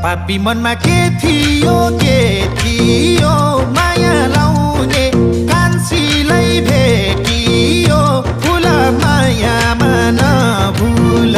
पापी मनमा के थियो माया लाउने कान्छीलाई भेटियो फुल मायामा नभुल